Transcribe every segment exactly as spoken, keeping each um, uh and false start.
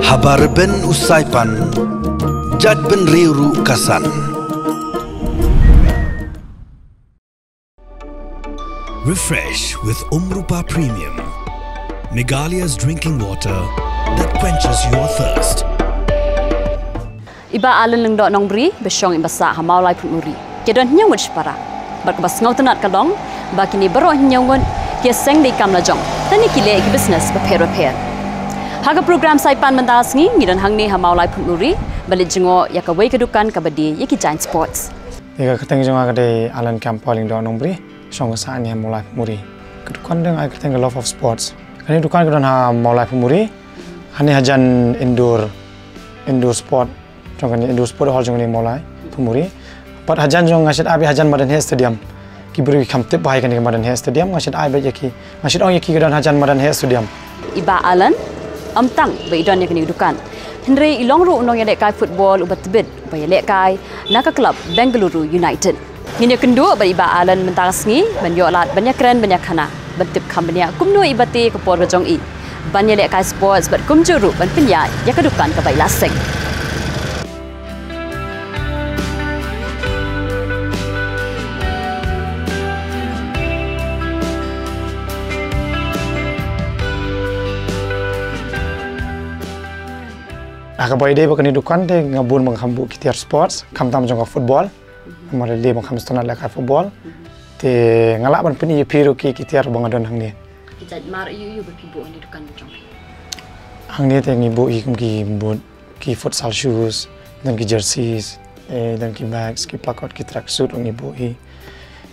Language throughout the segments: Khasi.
Haba rben u saipan, jait bynriew ruh ka san. Refresh with Umrupa Premium, Meghalaya's drinking water that quenches your thirst. I Bah Allen Lyngdoh Nongbri, ba shong, i ba sah ha Mawlai Phutmuri, ki don hynñiew ngut shipara. Bad kaba sngewtynnat ka long ba kine baroh hynñiew ngut ki ïaseng da i kam lajong, lane ki leh ïa ki business bapher bapher. Ha ka program saipan mynta ka sngi, ngi don hangne ha Mawlai Phutmuri ban leit jngoh ïa kawei ka dukan kaba die ïa ki jaiñ sports. Ïa, ka kyrteng jong nga ka dei Allen Kyampoi Lyngdoh Nongbri, shong ka sah hangne ha Mawlai Phutmuri. Ka dukan jong nga ka kyrteng ka Love of Sports. Kane ka dukan ka don ha Mawlai Phutmuri, hangne hajan indoor, indoor sport jong kane, indoor sport hall jong kane Mawlai Phutmuri. Bad hajan jong nga shait ai beit hajan Madan Heh Stadium. Ki briew ki kham tip bha ïa kane ka Madan Heh Stadium, nga shait ai beit ïa ki, nga shait ong ïa ki ka don hajan Madan Heh Stadium. I Bah Allen, ym tang ba i don ïa kane ka dukan, hynrei i long ruh u nongïalehkai football uba tbit, uba ïalehkai na ka club Bengaluru United. Ngin ïakynduh bad i Bah Allen mynta ka sngi ban ïoh lad ban ïakren ban ïakhana, ban tip kham bniah kumno i bate ka por ka jong i ban ïalehkai sports bad kumjuh ruh ban pynïaid ïa ka dukan kaba i la seng. Ha kaba ïadei bad kane ka dukan te nga bun ba nga kham buh ki tiar sports, khamtam jong ka football. Namar lei ba nga kham sngewtynnat lehkai football. Te nga lah ban pyni ïa phi ruh ki, ki tiar ba nga don hangne. Ki jait mar aiu aiu ba phi buh ha kane ka dukan jong phi? Hangne te ngi buh hi kum ki boot, ki futsal shoes, don ki jerseys, eh, don ki bags, ki pakot, ki tracksuit ruh ngi buh hi,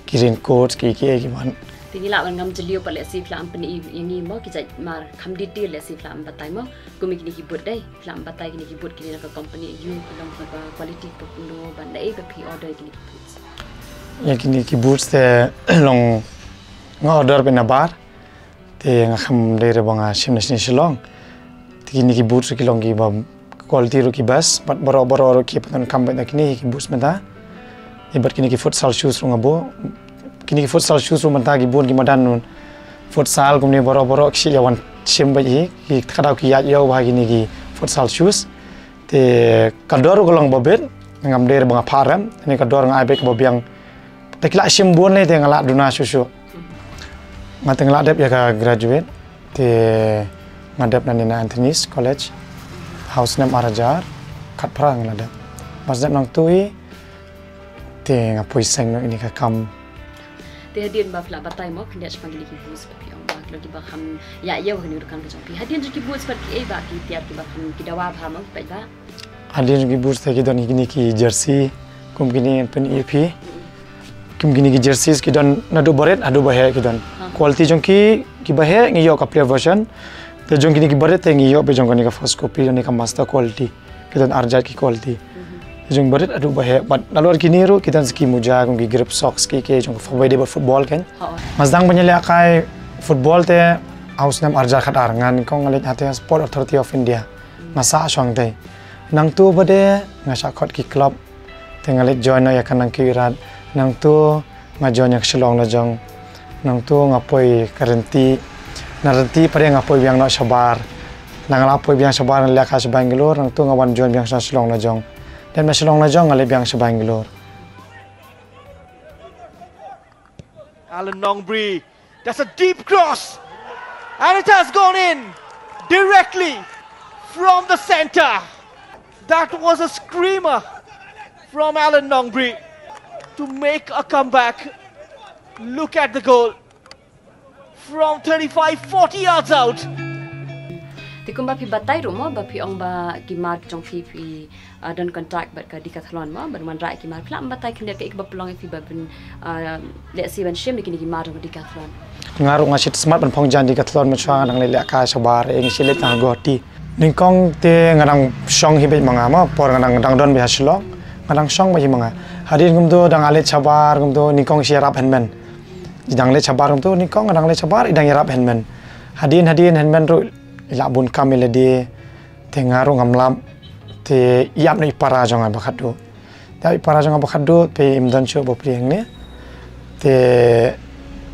ki raincoats, ki, ki, ki ban. Te ngi lah ban ngam jylliew pat lehse phi lah ban pyni ïa ngi mo, ki jait mar kham detail lehse phi lah ban batai mo. Kum ïa kine ki boot dei, phi lah ban batai kine ki boot kine na ka company aiu, ki long kiba quality ba kumno bad naei ba phi order kine ki boots? Ïa, kine ki boots te long nga order beit na bar. Te nga kham dei re ba nga shim na shane Shillong. Te kine ki boots ruh ki long kiba quality ruh ki best, bad baroh baroh ruh ki pyndonkam beit na kine ki boots mynta. Ïa, bad kine ki futsal shoes ruh nga buh. Kine ki futsal shoes ruh mynta ki bun ki madan futsal kumne baroh baroh ki shait ïa wan shim beit hi, ki, ka daw ki ïaid ïew bha kine ki futsal shoes. Te ka dor ruh ka long ba bit, ngam dei re ba nga phah rem, ne ka dor nga ai beit kaba biang. Te ki lah shim bun lei te nga lah duna shuh shuh. Nga te nga lah dep ïa ka graduate, te nga dep nangne na Anthony's College ha u snem ar hajar khatphra nga la dep. Bad sdep nangtu hi te nga poi seng noh ïa kane ka kam. Te hadien ba phi lah batai mo khyndiat shaphang kine ki boots ba phi ong ba ki long kiba kham ïaid ïew ha kane ka dukan ka jong phi, hadien jong ki boots pat kiei ba ki tiar kiba kham, ki dawa bha mo, ki peit ba? Hadien jong ki boots te ki don kine ki jersey, kum kine ngan pyni ïa phi. Kum kine ki jerseys ki don naduh barit haduh baheh ki don. Ha. Quality jong ki, kiba heh ngi ïoh ka player version. Te jong kine ki barit te ngi ïoh beit jong kane ka first copy, jong kane ka master quality. Ki don ar jait ki quality. Te jong barit haduh baheh. Bad nalor kine ruh ki don sa ki muja, kum ki grip socks, ki, ki jong ka football, dei bad football kan. Ha. Nga sdang ban ïalehkai football te ha u snem ar hajar khatar, nga nyngkong nga leit hangtei Sport Authority of India. Nga sah shong tei. Nangtu bad nga shah khot ki club. Te nga leit join noh ïa ka Nangkiew Irratt. Nangtu nga join ïa ka Shillong Lajong. Nangtu nga poi ka Ryntih. Na Ryntih pat nga poi biang noh shabar. Na nga la poi biang shabar nga leit ka sha Bangalore. Nangtu nga wan join biang sha Shillong Lajong. Dep na Shillong Lajong nga leit biang sha Bangalore. Allen Nongbri. That's a deep cross. And it has gone in directly from the center. That was a screamer from Allen Nongbri to make a comeback. Look at the goal. From thirty-five, forty yards out. Te kumba phi batai ruh mo, ba phi ong ba ki mar jong phi, phi ah, don contact bad ka Decathlon mo, ban wanrah ïa ki mar. Phi lah ban batai khyndiat kaei kaba pynlong ïa phi ba phin, ah, lehse ban shim ïa kine ki mar jong ka Decathlon? Nga ruh nga shait smat ban phong jaiñ Decathlon mynshuwa nga dang leit lehkai shabar, eh, nga shait leit tang ha Guwahati. Nyngkong te nga dang shong hi beit ma nga mo, por nga dang, dang don beit ha Shillong, nga dang shong beit hi ma nga. Hadien kumto dang leit shabar kumto, nyngkong shait ïarap hynmen. Dang leit shabar kumto, nyngkong dang leit shabar, i dang ïarap hynmen. Hadien, hadien hynmen ruh i la bun kam ïa lade. Te nga ruh ngam lap. Te i ap noh i para jong nga ba khatduh. Te i para jong nga ba khatduh, te im don shuh bapli hangne. Te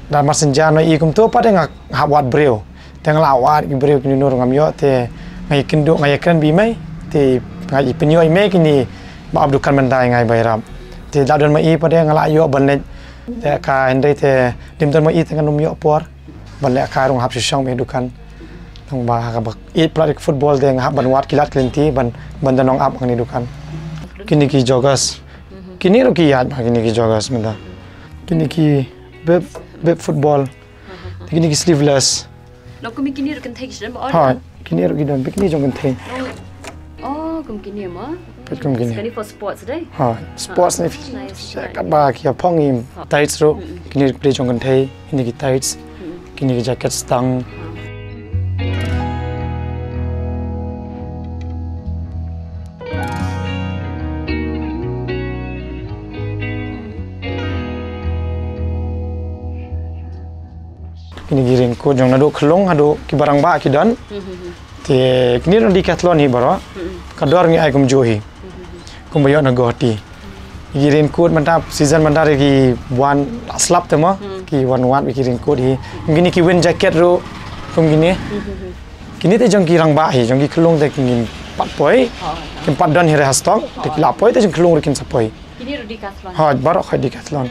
Da mar synjan ma i kumto pat te nga hap wad briew. Te nga la wad ki briew kini nur ngam ïoh te nga ïakynduh nga ïakren bad i mei. Te nga i pynïoh i mei kini ba ap dukan mynta ïa nga ba i rap. Te da don ma i pat te nga la ïoh ban leit. Te ka hynrei te dim don ma i te ngan ym ïoh por ban leit ka rung hap shuh shong bad dukan. Tang ba ha kaba ïeit pla football te nga hap ban wad ki lad ki lynti ban ban don nong ap ngan i dukan. Kini ki joggers. Kini ruh ki ïaid ba kini ki joggers mynta. Kini ki bep bep football. Kini ki sleeveless. Lo kumi kini ruh kynthei ki sdang ba order. Ha, kini ruh ki don, kini jong kynthei. Oh, kum kini ma. Pet kum kini. Kini for sports dei. Ha, sports ni. Nice. Ka ba ki phong i tights ruh. Kini ruh jong kynthei, kini ki tights. Kini ki jacket stang. Kini ki raincoat jong naduh khlung haduh ki barang ba ki don. Te kini don Decathlon hi baroh. Ka dor ngi ai kumjuh hi. Kumba ïoh na Guwahati. Ki raincoat mynta season mynta ki wan slap te mo. Ki wan wan ki raincoat hi. Kini ki wind jacket ruh kum kini. Kini te jong ki rangbah hi jong ki khlung te kin pat poi. Kin pat don hi re ha stock. Te ki la poi te jong khlung ruh kin sa poi. Kini ruh Decathlon. Ha, baroh khat Decathlon.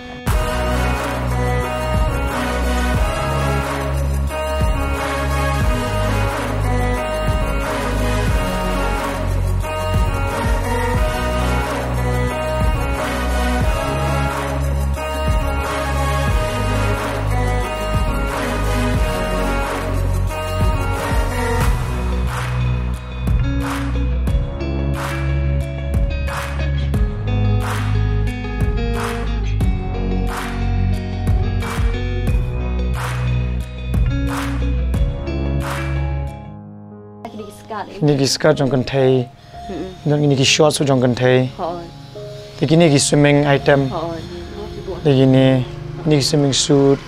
Kini ki skirt, eh? Kini ki skirt jong kynthei. Don kini ki shorts jong kynthei. Hooid. Te kini ki swimming item. Hooid. Te kini, kini ki swimming suit.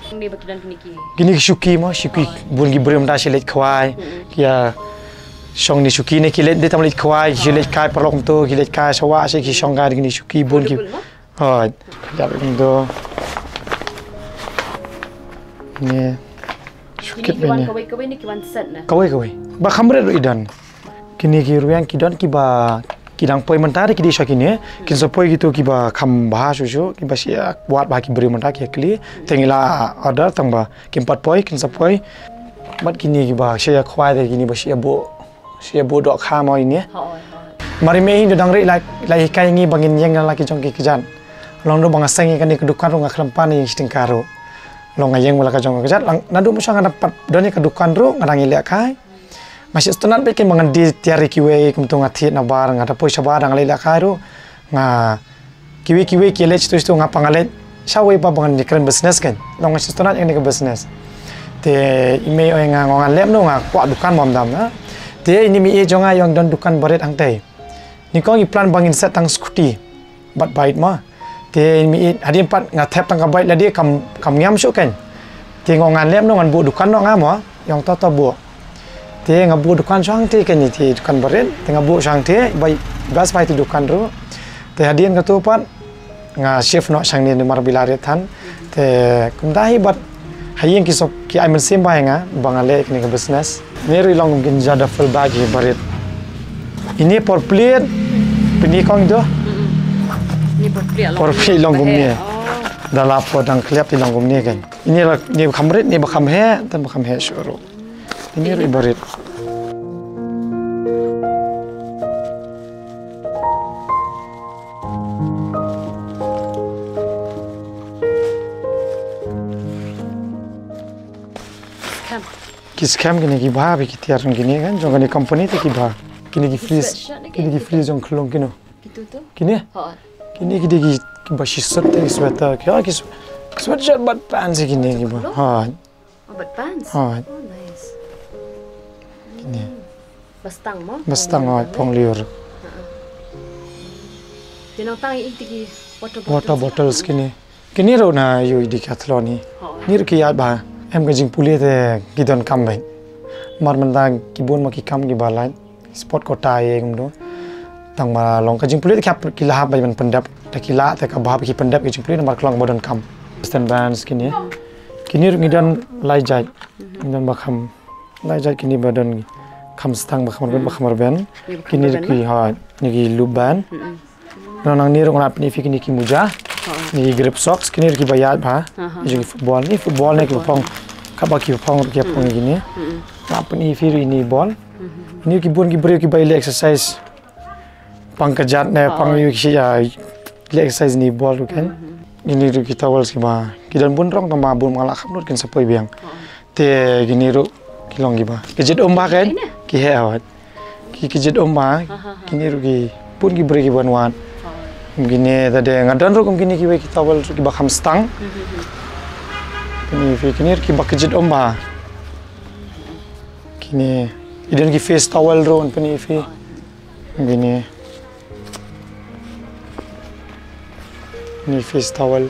Kini ba ki don kini ki. Kini ki shuki mo, shuki. Bun ki briew mynta shi leit khwai. Ki ïa shong ni shuki ne ki leit, dei tam leit khwai, ki leit kai paralok kumto, ki leit kai shawa shi ki shong kai kini shuki bun ki. Hooid. Ïa kumto. Ni. Kini ki wan kawei kawei ne ki wan set na. Kawei kawei. Ba kham rit ruh i don. Kini ki ruh ki don kiba ki dang poi mynta ki dei sha kine. Kin sa poi kito kiba kham bha shuh shuh kiba shi ïa wad bha ki briew mynta ki kli. Te ngi la order tang ba kin pat poi kin sa poi. Mat kini kiba shi ïa khwai te kini ba shi ïa buh. Shi ïa buh dohkha mo ine. Hooid, hooid. Mar i mei hi dang rit la, la hikai ngi ba ngin ïeng la ki jong ki kjat. Long ruh ba nga seng ïa kane ka dukan ruh nga khlem pan ïa shi tyngka ruh. Long nga ïeng la ka jong ka kjat. Lang naduh mynshwa nga dang pat don ïa ka dukan ruh nga dang ïalehkai. Nga sngewtynnat bad ki ba ngan die tiar ïa kiwei kumto nga thied na bar nga da poi shabar dang lehkai ruh. Nga Kiwei kiwei ki leit shuh shuh nga pang leit. Shawei ba ngan ïakren business kan. Long nga sngewtynnat ïa kane ka business. Te i mei oi nga, nga lem no nga kwah dukan mo ym dam na. Te ini mei jong nga ïong don dukan barit hangtei. Ni kong i plan ba ngin set tang scooty bad bike ma. Te ini mei hadien pat nga thep tang ka bike lade kam kam ngiam shuh kan. Te ngo ngan lem no ngan buh dukan no nga mo. Ïong to to buh. Te nga buh dukan shang te kane te dukan barit te nga buh shang te bai bas bai te dukan ruh. Te hadien kato pat nga shift noh shang ne namar ba i la rit than. Te kumta hi bad ha ïing ki sop ki ai mynsiem bha ïa nga ba nga leh kane ka business. Ne ruh i long kum kine ki duffel bag hi barit. Ine por plied pynïakong to. Ni por plied long. Por plied long kumne. Da la por dang khlep te long kumne kan. Ine la ne ba kham rit ne ba kham heh, tang ba kham heh shuh ruh. Ine ruh i barit. Ki skhem kine ki bha ba ki tiar jong kine kan jong kane company te ki bha. Kine ki fleece, kine ki fleece jong khlung kino. Kine? Kine ki dei ki ba shi sut te ki sweater ki ki sweatshirt bad pants kine ki ba. Ha. Oh, bad pants? Hooid. Oh, nice. Kine. Bastang mo? Bastang hooid, phong liur. Te nang tang i tiki water bottles. Water bottles kine. Kine ruh na ïoh i Decathlon hi. Hooid. Ni ruh ki ïaid bha. Em ka jingpule te ki don kam bha. Mar mynta ki bun ma ki kam ki ba lait. Sport quota ïa kumto. Tang ba long ka jingpule ki hap ki la hap ban pyndep. Te ki la te ka bha ki pyndep ka jingpule namar ka long ba don kam. Western bands kine. Kine ruh ngi don lai jait. Ngi don ba kham lai jait kine ba don kham stang ba kham rben ba kham rben. Kine ruh ki ha ni ki loop band. Nang nang ni ruh nga la pyni phi kine ki muja. Ni ki grip socks kine ruh ki ba ïaid bha. Jong ki football ni football ni ki phong. Kaba ki phong ki phong kine. Nga la pyni phi ruh ni ball. Ni ki bun ki briew ki ba ïa exercise. Pang ka jat ne pang ïa ki ïa exercise ni ball ruh kan. Ini ruh ki towels ki ba ki don bun rong tang ba bun ma la kham lut kin sa poi biang. Te kini ruh ki long ki ba ki jit um ba kan ki he awat. Ki ki jit um ba kini ruh ki bun ki briew ki ban wan. Kini ta de nga don ruh kum kini ki wei ki towel ruh ki ba kham stang. Kini phi kini ruh ki ba ki jit um ba. Kini i don ki face towel ruh kini phi. Kini ni face towel.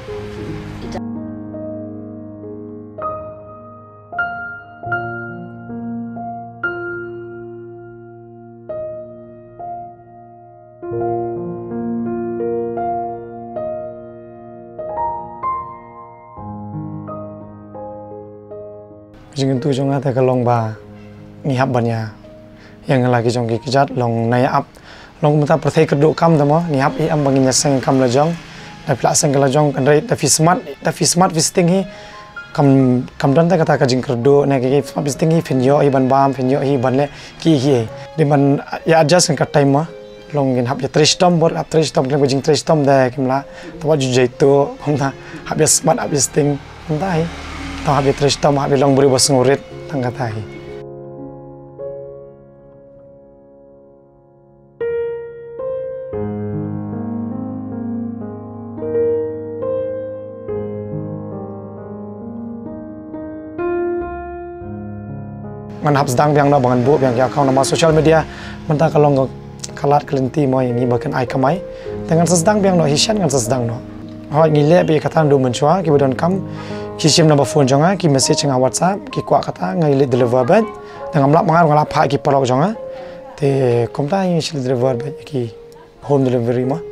Jingkyntu jong nga te ka long ba ngi hap ban ïa ïa nga la ki jong ki kjat long na ïa ap long mynta pyrthei kyrduh kam te mo ngi hap i am ba ngin ïa seng kam la jong. Da phi la seng kam la jong kan rei da phi smat da phi smat phi sting hi kam kam don ta kata ka jingkyrduh ne ki smat phi sting hi phin ïoh hi ban bam phin ïoh hi ban le ki hi. Di ban ïa adjust ka time mo long ngin hap ïa trei shitom bor hap trei shitom klem ka jingtrei shitom da kim la. Tawa ju jai tu kumta hap ïa smat hap ïa sting. Ntai. Tang hap ïa trei shitom hap ïa long briew ba sngewrit tang kata hi. Ngan hap sdang biang no ba ngan buh biang ïa account namar social media mynta ka long ka lad ka lynti mo ïa ngi ba kan ai kamai. Te ngan sa sdang biang no hi shen ngan sa sdang no. Hoi ngi leh ba ïa kata ndu mynshuwa ki ba don kam ki shim number phone jong nga ki message nga WhatsApp ki kwah kata nga ïa leh deliver bad. Te ngam lap nga nga lap ha ki paralok jong nga. Te kumta ngi shi leh deliver bad ïa ki home delivery mo.